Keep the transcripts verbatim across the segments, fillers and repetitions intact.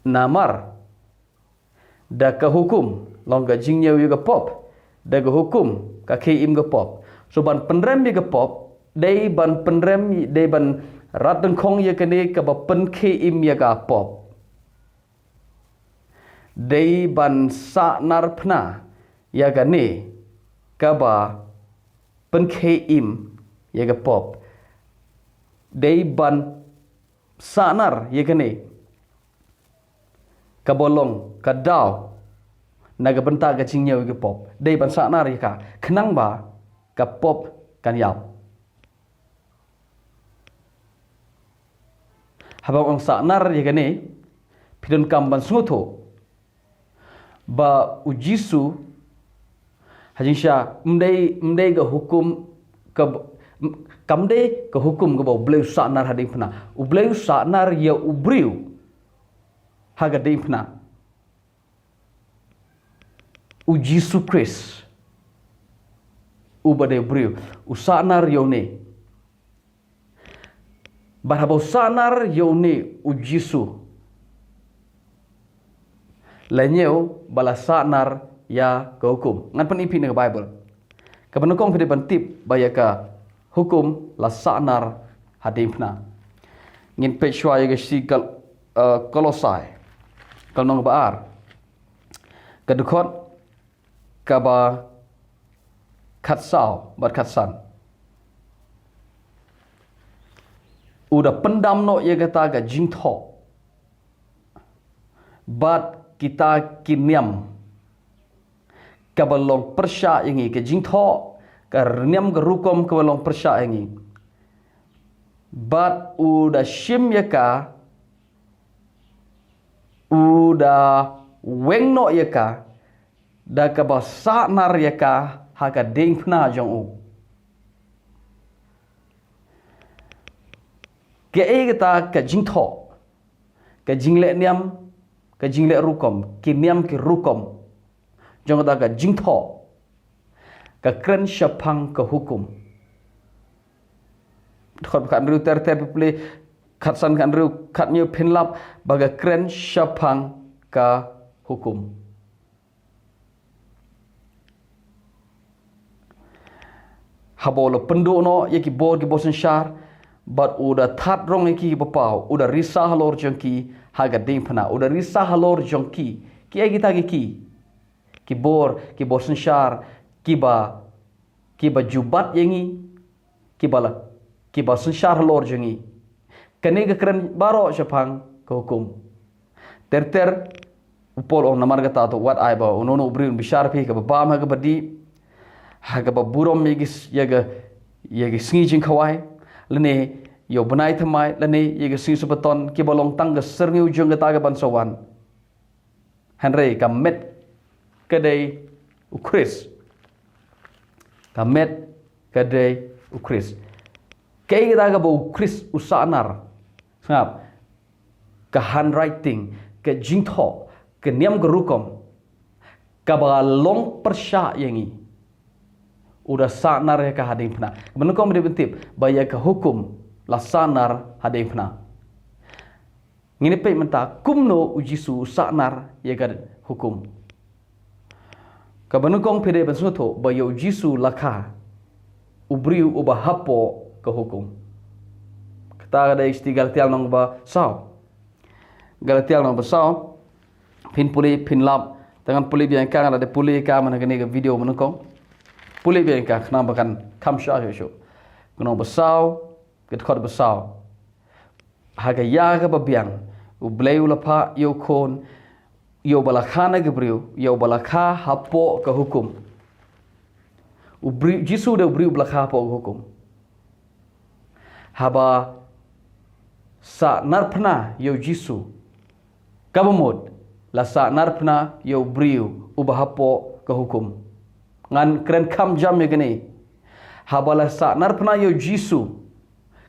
Namar da ka hukum long ka jingniew ïa ka pop, da ka hukum ka khie im ka pop. So ban pynrem ïa ka pop, dei ban pynrem, dei ban rat dyngkhong ïa kane kaba pynkhie im ïa ka pop. Dei ban sah nar phna ïa kane kaba pynkhie im ïa ka pop. Dei ban sah nar ïa kane kaba long ka daw na ka bynta ka jingniew ïa ka pop. Dei ban sah nar ïa ka khnang ba ka pop kan ïap. Haba ong sah nar ïa kane, phi donkam ban sngewthuh ba u Jisu ha jingshisha ym dei, ym dei ka hukum ka, kam dei ka hukum kaba U Blei u sah nar ha diengphna. U Blei u sah nar ïa u briew ha ka diengphna. U Jisu Khrist uba dei briew u sah nar ïa une. Bad haba u sah nar ïa une u Jisu, la ñiew ba la sah nar ïa ka hukum. Ngan pyni phi na ka Baibl. Kaba nyngkong phi dei ban tip ba ïa ka hukum la sah nar ha diengphna. Ngin peit shuwa ïa ka shithi Kol-, eh, Kolosai, ka lynnong ba ar, ka dkhot kaba khatsaw bad khatsan. U da pyndam noh ïa kata ka jingthoh bad kita ki niam kaba long pyrshah ïa ngi, ka jingthoh, ka niam ka rukom kaba long pyrshah ïa ngi. Bad u da shim ïa ka, u da weng noh ïa ka da kaba sah nar ïa ka ha ka diengphna jong u. Kaei kata ka jingthoh, ka jingleh niam, ka jingleh rukom, ki niam ki rukom jong kata ka jingthoh, ka kren shaphang ka hukum. Dkhot khathynriew ter ter phi pule, khatsan khathynriew, khathynñiew phin lap ba ka kren shaphang ka hukum. Haba u la pynduh noh ïa ki bor ki bor synshar bad u da thad rong ïa ki kiba paw, u da risa halor jong ki ha ka diengphna, u da risa halor jong ki. Kiei kita ki ki, ki bor ki bor synshar kiba, kiba ju bat ïa ngi, kiba la, kiba synshar halor jong ngi. Kane ka kren baroh shaphang ka hukum. Ter ter u Paul u ong namar kata to wat ai ba uno uno u briew un bishar phi ha kaba bam ha kaba dih, ha kaba burom ïa ki s-, ïa ka, ïa ki sngi jingkhawai, lane ïa u bnai thymmai, lane ïa ki sngi Sabbaton kiba long tang ka syrngiew jong kata kaban sa wan. Hynrei ka met ka dei u Khrist. Ka met ka dei u Khrist. Kaei kata kaba u Khrist u sah nar? Sngap. Ka handwriting, ka jingthoh, ka niam ka rukom kaba long pyrshah ïa ngi, u da sah nar ïa ka ha diengphna. Kaba nyngkong phi dei ban tip ba ïa ka hukum la sah nar ha diengphna. Ngin ïa peit mynta kumno u Jisu u sah nar ïa ka hukum. Kaba nyngkong phi dei ban sngewthuh ba ïa u Jisu la kha u briew uba hapoh ka hukum. Kata ka dei shithi Galatia lynnong ba saw. Galatia lynnong ba saw. Phin pule, phin lap. Te ngan pule biang ïa ka, nga la dep pule ïa ka man ha kane ka video ba nyngkong. Pule biang ïa ka khnang ba kan kham shah shuh shuh. Lynnong ba saw, ka dkhot ba saw. Ha ka ïa kaba biang, U Blei u la phah ïa u Khun, ïa uba la kha na ki briew, ïa uba la kha hapoh ka hukum. U briew, Jisu u dei u briew uba la kha hapoh ka hukum. Haba sah narphna ïa u Jisu, kaba mut la sah narphna ïa u briew uba hapoh ka hukum. Ngan kren kham jam ïa kane. Haba la sah narphna ïa u Jisu,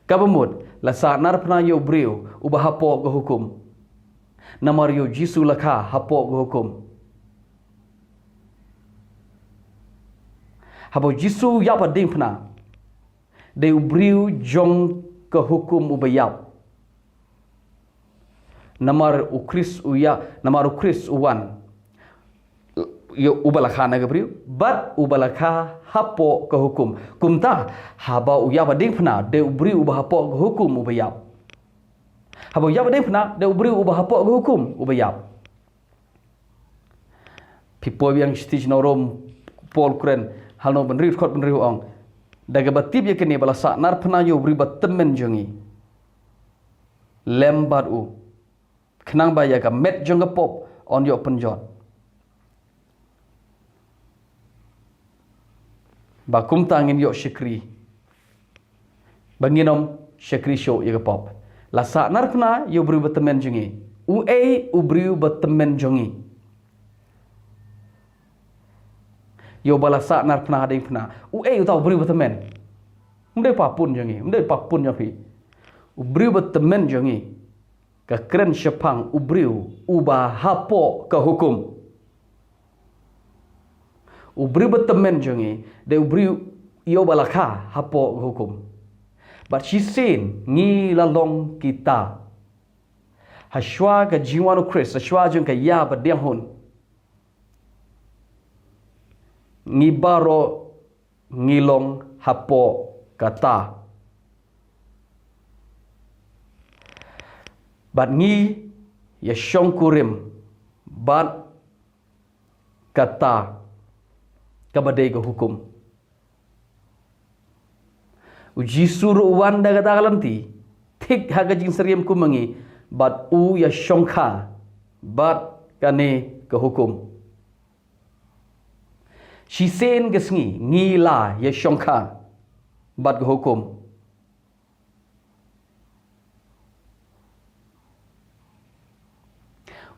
kaba mut la sah narphna ïa u briew uba hapoh ka hukum. Namar ïa u Jisu la kha hapoh ka hukum. Haba u Jisu u ïap ha diengphna, dei u briew jong ka hukum uba ïap. Namar u Khrist u ïa, namar u Khrist u wan, ïa uba la kha na ka briew, bad uba la kha hapoh ka hukum. Kumta, haba u ïap ha diengphna, dei u briew uba hapoh ka hukum uba ïap. Haba u ïap ha diengphna, dei u briew uba hapoh ka hukum uba ïap. Phi poi biang sha shnong Rom, Paul u kren, ha lynnong ba hynriew, dkhot ba hynriew u ong: Da kaba tip ïa kane, ba la sahnarphna ïa u briew ba tymmen jong ngi, lem bad u, khnang ba ïa ka met jong ka pop yn ïoh pynjot, ba kumta ngin ïoh shakri, ba ngin ym shakri shuh ïa ka pop. La sahnarphna ïa u briew ba tymmen jong ngi. Uei u briew ba tymmen jong ngi? Ïa uba la sahnarphna ha diengphna. Uei uta u briew ba tymmen? Ym dei u papun jong ngi, ym dei u papun jong phi. U briew ba tymmen jong ngi ka kren shaphang u briew uba hapoh ka hukum. U briew ba tymmen jong ngi, dei u briew ïa uba la kha hapoh ka hukum. Bad shisien ngi la long kita, ha shuwa ka jingwan u Khrist, ha shuwa jong ka ïa ba diang hun, ngi baroh ngi long hapoh kata. Bad ngi ïa shongkurim bad kata kaba dei ka hukum. U Jisu ruh u wan da kata ka lynti, thik ha ka jingsyriem kum ma ngi, bad u ïa shongkha bad kane ka hukum. Shisien ka sngi ngi la ïa shongkha bad ka hukum.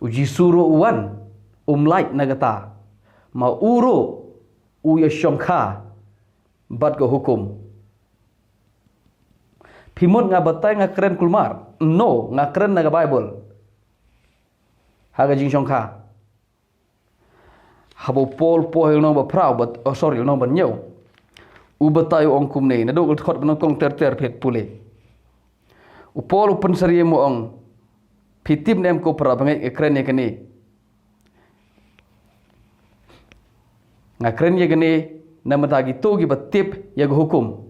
U Jisu ruh u wan, um lait na kata, ma u ruh u ïa shongkha bad ka hukum. Phi mut nga batai, nga kren kulmar? No, nga kren na ka Baibl. Ha ka jingshongkha, haba u Paul u poi ha lynnong ba phra, ba, oh, sorry, lynnong ba hynñiew, u batai, u ong kumne, naduh ka dkhot ba nyngkong ter ter phi pule. U Paul u pynsyriem, u ong, phi tip ne em ko para bangeit, nga kren ïa kane. Nga kren ïa kane namar kito kiba tip ïa ka hukum.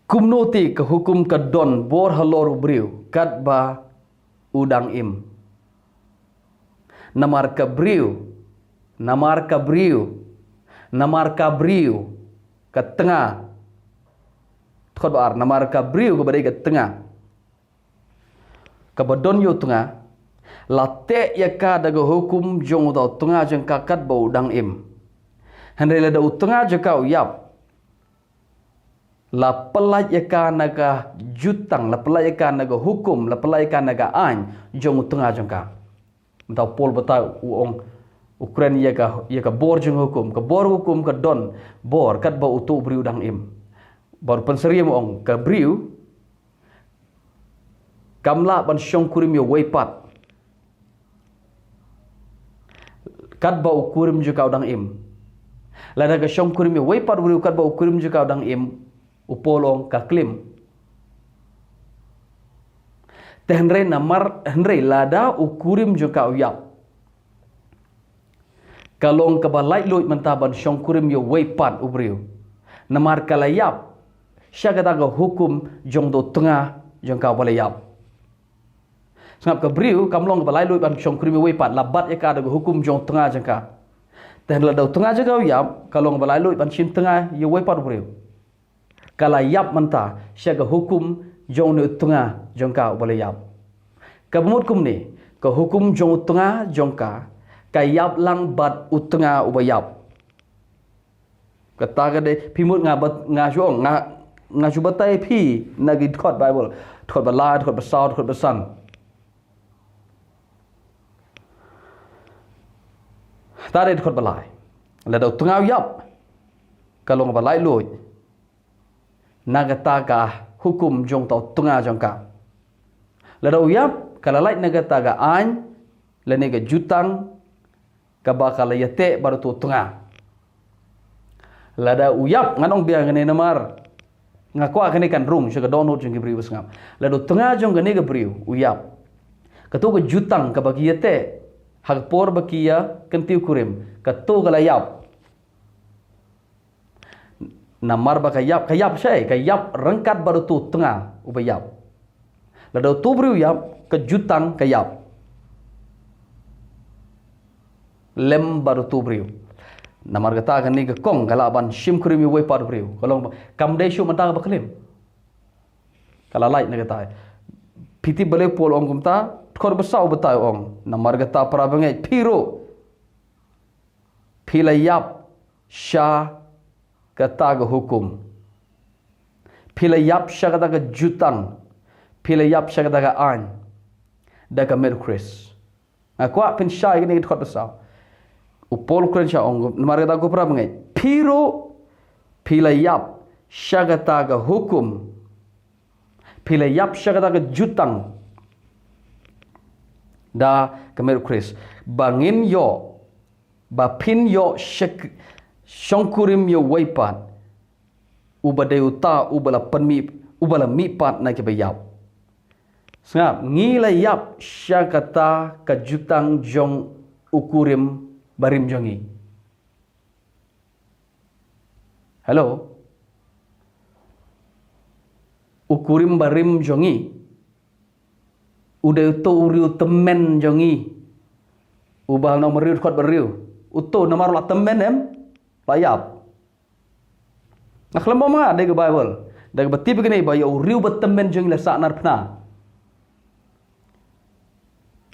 Kumno te ka hukum ka don bor halor u briew katba u dang im? Namar ka briew, namar ka briew, namar ka briew, ka tnga. Dkhot ba ar, namar ka briew kaba dei ka tnga, kaba don ïa u tnga, la teh ïa ka da ka hukum jong uta u tnga jong ka katba u dang im. Hynrei lada u tnga jong ka u ïap, la pyllait ïa ka na ka jutang, la pyllait ïa ka na ka hukum, la pyllait ïa ka na ka aiñ jong u tnga jong ka. Mynta u Paul batai, u ong, u kren ïa ka, ïa ka bor jong ka hukum. Ka bor hukum ka don bor katba uto u briew u dang im. Bad u pynsyriem, u ong, ka briew kam lah ban shongkurim ïa uwei pat katba u kurim jong ka u dang im. Lada ka shongkurim ïa uwei pat u briew katba u kurim jong ka u dang im, u Paul u ong ka klim. Te hynrei namar, hynrei lada u kurim jong ka u ïap, ka long kaba laitluid mynta ban shongkurim ïa uwei pat u briew. Namar ka la ïap sha kata ka hukum jong uto u tnga jong ka uba la ïap. Sngap, ka briew kam long kaba laitluid ban shongkurim ïa uwei pat, la bat ïa ka da ka hukum jong u tnga jong ka. Te hynrei lada u tnga jong ka u ïap, ka long kaba laitluid ban shim tnga ïa uwei pat u briew. Ka la ïap mynta sha ka hukum jong une u tnga jong ka uba la ïap. Kaba mut kumne, ka hukum jong u tnga jong ka, ka ïap lang bad u tnga uba ïap. Kata ka dei, phi mut nga bat, nga shu ong, nga, nga shu batai phi na ki dkhot Baibl, dkhot ba lai, dkhot ba saw, dkhot ba san. Ta dei dkhot ba lai. Lada u tnga u ïap, ka long ba laitluid na kata ka hukum jong uta u tnga jong ka. Lada u ïap, ka la lait na kata ka aiñ lane ka jutang kaba ka la ïateh bad uto u tnga. Lada u ïap, ngan ong biang kane namar nga kwah kane kan rung sha ka dohnud jong ki briew ba sngap. Lada u tnga jong kane ka briew u ïap, Kato ka jutang kaba ki ïateh ha ka por ba ki ïa kyntiew kurim, kato ka la ïap. Namar ba ka ïap, ka ïap shaei? Ka ïap ryngkat bad uto u tnga uba ïap. Lada uto u briew u ïap, ka jutang ka ïap lem bad uto u briew. Namar kata kane ka kong ka lah ban shim kurim ïa uwei pat u briew. Ka long ba, kam dei shuh mynta kaba klim. Ka la lait na kata. Phi tip balei u Paul u ong kumta? Dkhot ba saw u batai, u ong: Namar kata, para bangeit, phi ruh phi la ïap sha kata ka hukum. Phi la ïap sha kata ka jutang. Phi la ïap sha kata ka aiñ da ka met u Khrist. Nga kwah phin shai kane ka dkhot ba saw. U Paul u kren sha, u ong: Namar kata, ko para bangeit, phi ruh phi la ïap sha kata ka hukum. Phi la ïap sha kata ka jutang da ka met u Khrist, ba ngin ïoh, ba phin ïoh shak-, shongkurim ïa uwei pat, uba dei uta uba la pynmih, uba la mihpat na kiba ïap. Sngap, ngi la ïap sha kata ka jutang jong u kurim barim jong ngi. Hello? U kurim barim jong ngi u dei uto u riewtymmen jong ngi, uba ha nong ba hynriew dkhot ba hynriew. Uto namar u la tymmen em, u la ïap. Nga khlem ong ma dei ka Baibl, da kaba tip kane ba ïa u riewtymmen jong ngi la sahnarphna.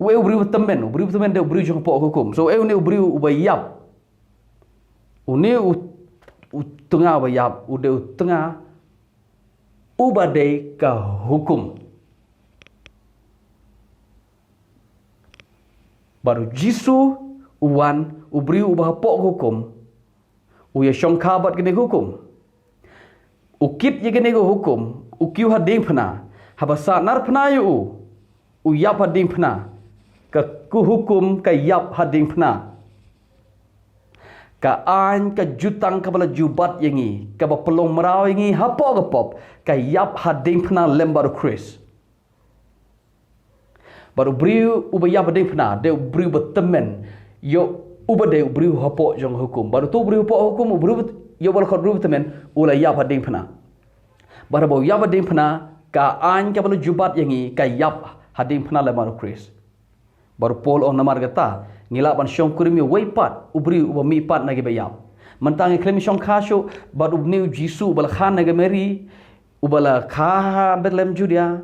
Uei u briew ba tymmen? U briew ba tymmen dei u briew jong hapoh ka hukum. So uei une u briew uba ïap? Une u, u tnga uba ïap u dei u tnga uba dei ka hukum. Bad u Jisu u wan, u briew uba hapoh ka hukum, u ïashongkha bad kane ka hukum. U kit ïa kane ka hukum, u kiew ha diengphna. Haba sahnarphna ïa u, u ïap ha diengphna. Ka, ka hukum ka ïap ha diengphna. Ka aiñ, ka jutang kaba la ju bat ïa ngi, kaba pynlong mraw ïa ngi hapoh ka pop, ka ïap ha diengphna lem bad u Khrist. Bad u briew uba ïap ha diengphna dei u briew ba tymmen ïa uba dei u briew hapoh jong ka hukum. Bad uto u briew hapoh ka hukum, u briew ba t-, ïa uba la khot u briew ba tymmen, u la ïap ha diengphna. Bad haba u ïap ha diengphna, ka aiñ kaba la ju bat ïa ngi ka ïap ha diengphna lem bad u Khrist. Bad u Paul u ong namar kata ngi lah ban shongkurim ïa uwei pat u briew uba mihpat na kiba ïap. Mynta ngi khlem shongkha shuh bad une u Jisu uba la kha na ka Mari, uba la kha ha Bethlehem Judia,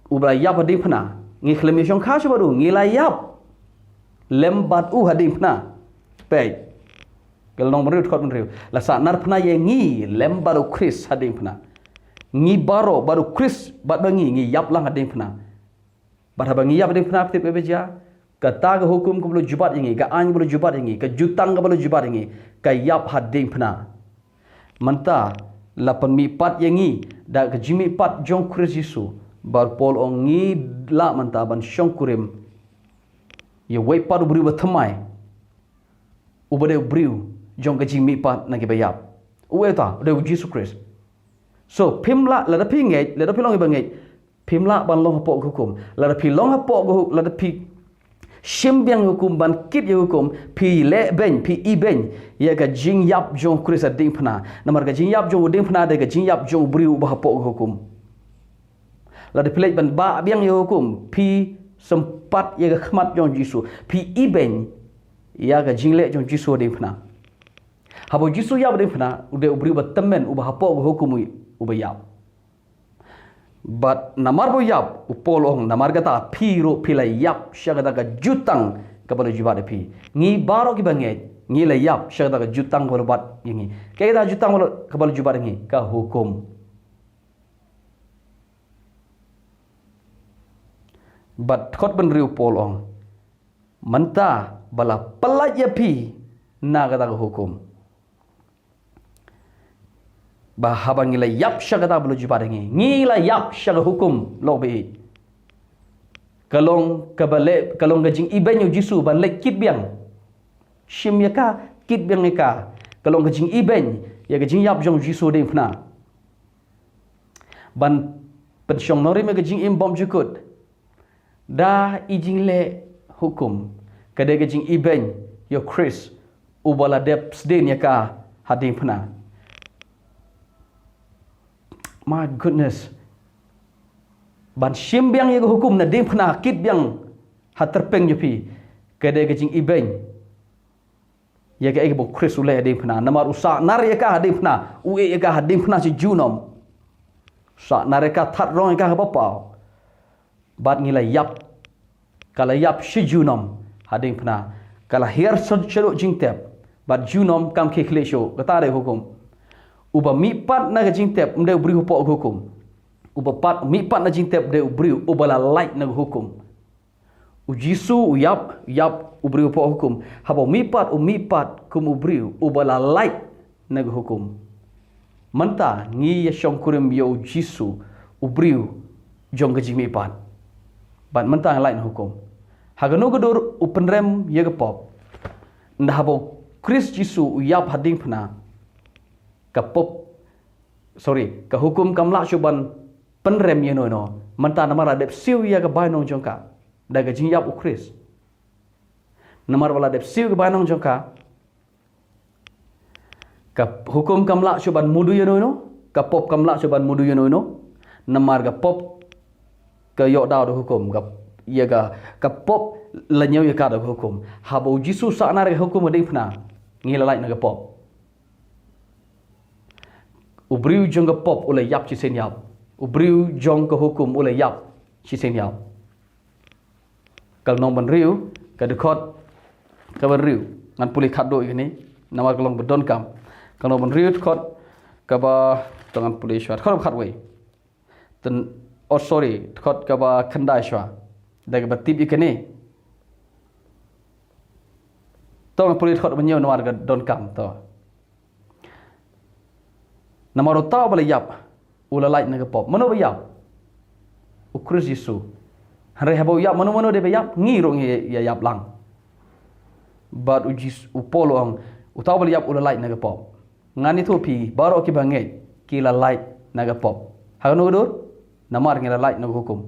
uba la ïap ha diengphna. Ngi khlem ïashongkha shuh bad u, ngi la ïap lem bad u ha diengphna. Peit, ka lynnong ba hynriew dkhot ba hynriew. La sahnarphna ïa ngi lem bad u Khrist ha diengphna. Ngi baroh bad u Khrist bad ba ngi, ngi ïap lang ha diengphna. Bad haba ngi ïap ha diengphna, phi tip kaba jia? Kata ka hukum kaba la ju bat ïa ngi, ka aiñ kaba la ju bat ïa ngi, ka jutang kaba la ju bat ïa ngi, ka ïap ha diengphna. Mynta la pynmihpat ïa ngi da ka jingmihpat jong u Khrist Jisu. Bad u Paul u ong ngi lah mynta ban shongkurim ïa uwei pat u briew ba thymmai, uba dei u briew jong ka jingmihpat na kiba ïap. Uwei uta? U dei u Jisu Khrist. So phim lah, lada phi ngeit, lada phi long iba ngeit, phim lah ban long hapoh ka hukum. Lada phi long hapoh ka hu-, lada phi shim biang ïa ka hukum, ban kit ïa ka hukum, phi leh beiñ, phi ibeiñ ïa ka jingïap jong u Khrist ha diengphna. Namar ka jingïap jong u diengphna dei ka jingïap jong u briew uba hapoh ka hukum. Lada phi leit ban bah biang ïa ka hukum, phi sympat ïa ka khmat jong u Jisu, phi ibeiñ ïa ka jingleh jong u Jisu ha diengphna. Haba u Jisu u ïap ha diengphna, u dei u briew ba tymmen, uba hapoh ka hukum, u, uba ïap. Bad namar ba u ïap, u Paul u ong namar kata phi ruh phi la ïap sha kata ka jutang kaba la ju bat ïa phi. Ngi baroh kiba ngeit ngi la ïap sha kata ka jutang kaba la bat ïa ngi. Kaei kata ka jutang kaba la, kaba la ju bat ïa ngi? Ka hukum. Bad dkhot ba hynriew u Paul u ong, mynta ba la pyllait ïa phi na kata ka hukum, ba haba ngi la ïap sha kata ba la ju bat ïa ngi, ngi la ïap sha ka hukum lok baieit. Ka long kaba leh, ka long ka jingibeiñ ïa u Jisu ban leit kit biang. Shim ïa ka, kit biang ïa ka. Ka long ka jingibeiñ ïa ka jingïap jong u Jisu ha diengphna. Ban pynshong nongrim ïa ka jingim bymjukut. Da i jingleh hukum ka dei ka jingibeiñ ïa u Khrist uba la dep sdien ïa ka ha diengphna. My goodness. Ban shim biang ïa ka hukum na diengphna, kit biang ha tyrpeng jong phi, ka dei ka jingibeiñ ïa kaei kaba u Khrist u leh ha diengphna. Namar u sah nar ïa ka ha diengphna, u ïeh ïa ka ha diengphna shi junom. U sah nar ïa ka, thad rong ïa ka ha ba paw. Bad ngi la ïap, ka la ïap shi junom ha diengphna. Ka la hiar sha-, shaduh jingtep, bad junom kam khie khlieh shuh, kata dei hukum. Uba mihpat na ka jingtep ym dei u briew hapoh ka hukum. Uba pat, mihpat na jingtep dei u briew uba la lait na ka hukum. U Jisu u ïap, ïap u briew hapoh hukum. Haba u mihpat, u mihpat kum u briew uba la lait na ka hukum. Mynta ngi ïa shongkurim ïa u Jisu, u briew jong ka jingmihpat. Bad mynta ngi lait na hukum. Ha kano ka dur u pynrem ïa ka pop. Ynda haba u Khrist Jisu u ïap ha diengphna, ka pop, sorry, ka hukum kam lah shuh ban pynrem ïano ïano. Mynta namar la dep siew ïa ka bainong jong ka da ka jingïap u Khrist. Namar ba la dep siew ka bainong jong ka, ka hukum kam lah shuh ban mudui ïano ïano, ka pop kam lah shuh ban mudui ïano ïano. Namar ka pop ka ïoh daw da hukum, ka, ïa ka, ka pop la ñiew ïa ka da ka hukum. Haba u Jisu sah nar ïa ka hukum ha diengphna, ngi la lait na ka pop. U briew jong ka pop u la ïap shisien ïap. U briew jong ka hukum u la ïap shisien ïap. Ka lynnong ba hynriew, ka dkhot ka ba hynriew. Ngan pule khatduh ïa kane, namar ka long ba donkam. Ka lynnong ba hynriew dkhot ka ba, to ngan pule shuwa, dkhot ba khatwei. Tang, oh sorry, dkhot ka ba khyndai shuwa. Da kaba tip ïa kane. To ngan pule dkhot ba hynñiew namar ka donkam, to. Namar uta uba la ïap u la lait na ka pop. Mano ba ïap? U Khrist Jisu. Hynrei haba u ïap, mano mano dei ba ïap? Ngi ruh ngi ïa ïap lang. Bad u Jis-, u Paul u ong, uta uba la ïap u la lait na ka pop. Ngan ïathuh phi, baroh kiba ngeit ki la lait na ka pop. Ha kano ka dur? Namar ngi la lait na ka hukum.